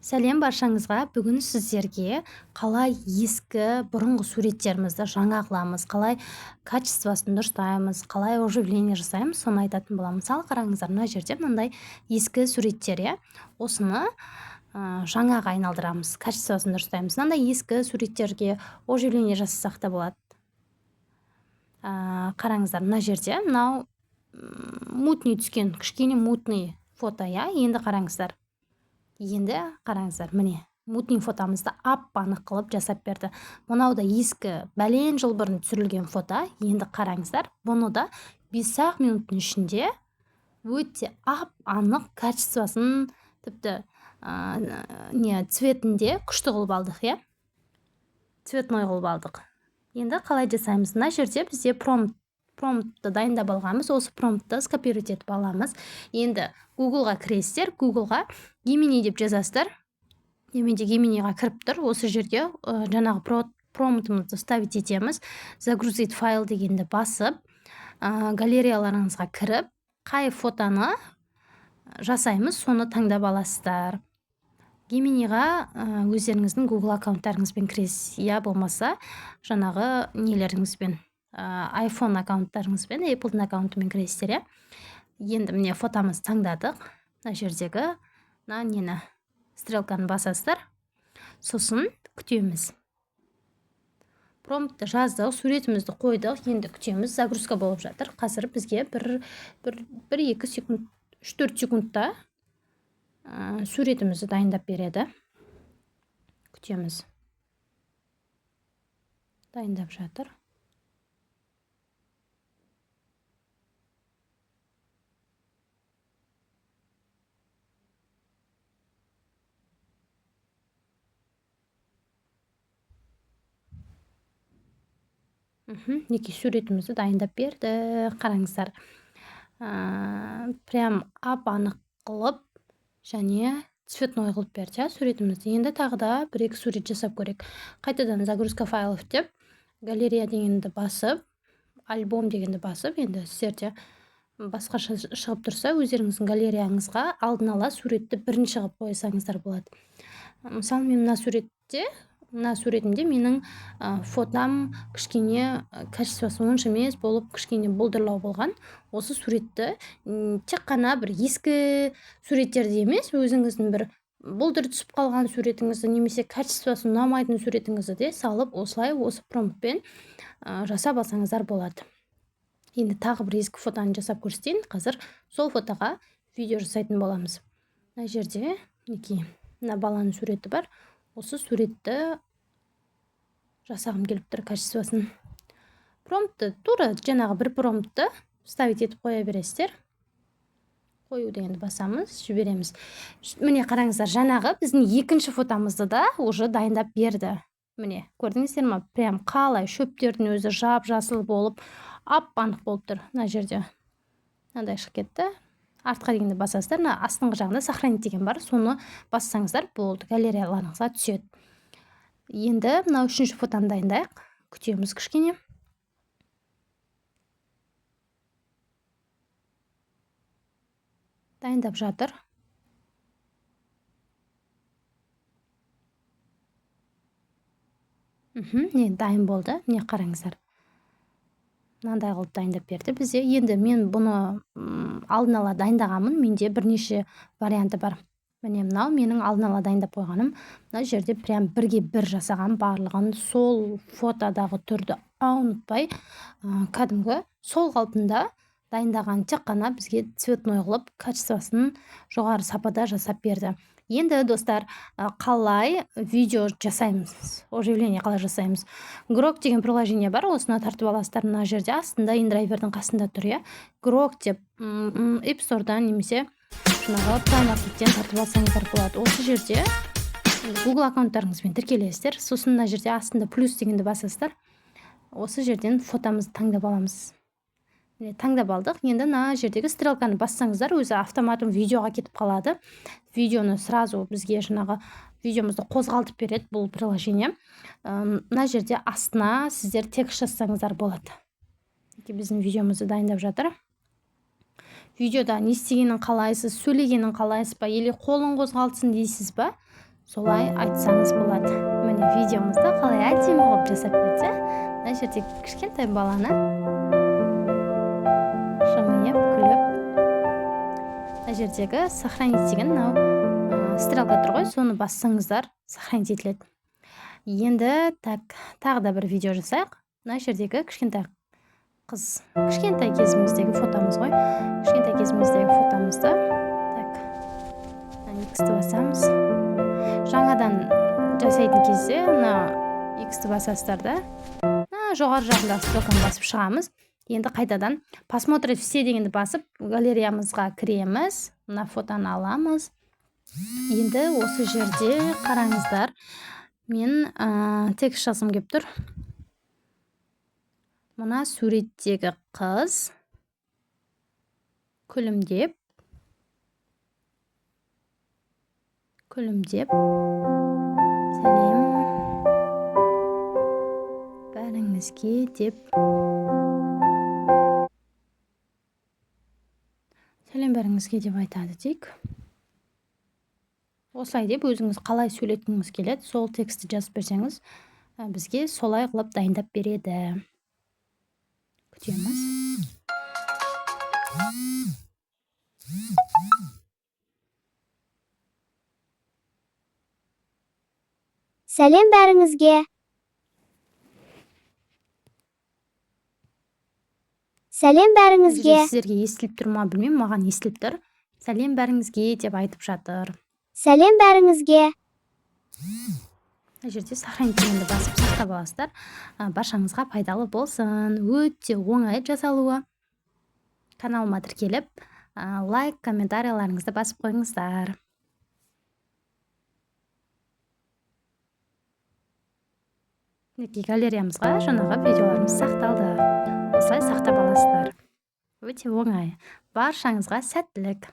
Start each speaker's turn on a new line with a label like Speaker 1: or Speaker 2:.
Speaker 1: Сәлем баршаңызға! Бүгін сіздерге қалай ескі, бұрынғы суреттерімізді жаңа қыламыз, қалай качествосын дұрыстаймыз, қалай оживление жасаймыз, соны айтатын боламын. Мысалы, қараңыздар, мына жерде мынандай ескі суреттер, иә, осыны жаңаға айналдырамыз, качествосын дұрыстаймыз. Мынандай ескі суреттерге оживление жасасақ та болады. Қараңыздар, мына жерде мынау мутный түскен, кішкене мутный фото, иә. Енді қараңыздар. Енді қараңыздар, міне, мутный фотомызды ап-анық қылып жасап берді. Мынау да ескі, бәлен жыл бұрын түсірілген фото. Енді қараңыздар, бұны да 5-ақ минуттың ішінде өте ап-анық качествосын, тіпті, не, цветінде күшті қылып алдық, иә? Цветной қылып алдық. Енді қалай жасаймыз? Мына жерде бізде промптты дайындап алғанбыз. Осы промптты скопировать етіп аламыз. Енді Google'ға кіресіздер, Google'ға Gemini деп жазасыздар. Менде Gemini'ға кіріп тұр. Осы жерге жаңағы промптымызды вставить етеміз. Загрузить файл дегенді басып, галереяларыңызға кіріп, қай фотоны жасаймыз, соны таңдап аласыздар. Gemini'ға өздеріңіздің Google аккаунттарыңызбен кіресіз, я болмаса жаңағы нелеріңізбен, iPhone аккаунттарыңызбен, Apple'дың аккаунтымен кіресіздер, иә. Енді міне, фотомызды таңдадық. Мына жердегі мына нені, стрелканы басасыздар. Сосын күтеміз. Промптты жаздық, суретімізді қойдық, енді күтеміз, загрузка болып жатыр. Қазір бізге бір екі секунд, үш-төрт секундта суретімізді дайындап береді. Күтеміз. Дайындап жатыр. Мінекей, суретімізді дайындап берді. Қараңыздар, прям ап-анық қылып және цветной қылып берді, иә, суретімізді. Енді тағы да бір-екі сурет жасап көрейік. Қайтадан загрузка файлов деп, галерея дегенді басып, альбом дегенді басып, енді сіздерде басқаша шығып тұрса, өздеріңіздің галереяңызға алдын ала суретті бірінші қылып қойсаңыздар болады. Мысалы, мен мына суретімде менің фотом кішкене качествосы онша емес болып, кішкене бұлдырлау болған. Осы суретті, тек қана бір ескі суреттерді емес, өзіңіздің бір бұлдыр түсіп қалған суретіңізді немесе качествосы ұнамайтын суретіңізді де салып, осылай осы промптпен жасап алсаңыздар болады. Енді тағы бір ескі фотоны жасап көрсетейін. Қазір сол фотоға видео жасайтын боламыз. Мына жерде мінекей мына баланың суреті бар. Осы суретті жасағым келіп тұр качествосын. Промптты тура жаңағы бір промптты вставить етіп қоя бересіздер. Қою дегенді басамыз, жібереміз. Міне, қараңыздар, жаңағы біздің екінші фотомызды да уже дайындап берді. Міне, көрдіңіздер ма? Прям қалай шөптердің өзі жап-жасыл болып, ап-анық болып тұр. Мына жерде мынандай шығып кетті. Артқа дегенді басасыздар, мына астыңғы жағында сохранить деген бар, соны бассаңыздар болды, галереяларыңызға түседі. Енді мынау үшінші фотоны дайындайық, күтеміз кішкене. Дайындап жатыр. Не, дайын болды. Міне, қараңыздар. Мынандай қылып дайындап берді бізде. Енді мен бұны алдын ала дайындағанмын. Менде бірнеше варианты бар. Міне, мынау менің алдын ала дайындап қойғаным. Мына жерде прям бірге бір жасаған, барлығын сол фотодағы түрді ұмытпай, кәдімгі сол қалпында дайындаған, тек қана бізге цветной қылып, качествосын жоғары сапада жасап берді. Енді, достар, қалай видео жасаймыз, оживление қалай жасаймыз? Grok деген приложение бар, осыны тартып аласыздар. Мына жерде астында индрайвердің қасында тұр, иә. Grok деп, App Store'дан немесе жаңағы Play Market'тен тартып алсаңыздар болады. Осы жерде Google аккаунттарыңызбен тіркелесіздер. Сосын мына жерде астында плюс дегенді басасыздар. Осы жерден фотомызды таңдап аламыз. Міне, таңдап алдық. Енді мына жердегі стрелканы бассаңыздар, өзі автоматом видеоға кетіп қалады. Видеоны сразу бізге жаңағы видеомызды қозғалтып береді бұл приложение. Мына жерде астына сіздер текст жазсаңыздар болады. Мінекей, біздің видеомызды дайындап жатыр. Видеода не істегенін қалайсыз, сөйлегенін қалайсыз ба, или қолын қозғалтсын дейсіз ба, Солай айтсаңыз болады. Міне, видеомызды қалай әдемі қылып жасап берді. Мына жерде кішкентай баланы жымиып күліп, мына жердегі сохранить деген мынау стрелка тұр ғой, соны бассаңыздар сохранить етіледі. Енді так, тағы да бір видео жасайық. Мына жердегі кішкентай қыз, кішкентай кезіміздегі фотомыз ғой. Кішкентай кезіміздегі фотомызды так, X-ті басамыз. Жаңадан жасайтын кезде мына X-ті басасыздар да, мына жоғары жағындағы стрелканы басып шығамыз. Енді қайтадан посмотреть все дегенді басып галереямызға кіреміз, мына фотоны аламыз. Енді осы жерде қараңыздар, мен текст жазғым келіп тұр. Мына суреттегі қыз күлімдеп күлімдеп сәлем бәріңізге деп, сәлем бәріңізге деп айтады дейік. Осылай деп өзіңіз қалай сөйлеткіңіз келеді, сол текстті жазып берсеңіз, бізге солай қылып дайындап береді. Күтеміз.
Speaker 2: Сәлем бәріңізге. Сәлем бәріңізге.
Speaker 1: Сіздерге естіліп тұр ма білмеймін, маған естіліп тұр. Сәлем бәріңізге деп айтып жатыр.
Speaker 2: Сәлем бәріңізге.
Speaker 1: Мына жерде сохранить дегенді басып сақтап аласыздар. Баршаңызға пайдалы болсын. Өте оңай жасалуы. Каналыма тіркеліп, лайк, комментарияларыңызды басып қойыңыздар. Мінекей, галереямызға жаңағы видеоларымыз сақталды. Осылай сақтап аласыздар. Өте оңай. Баршаңызға сәттілік.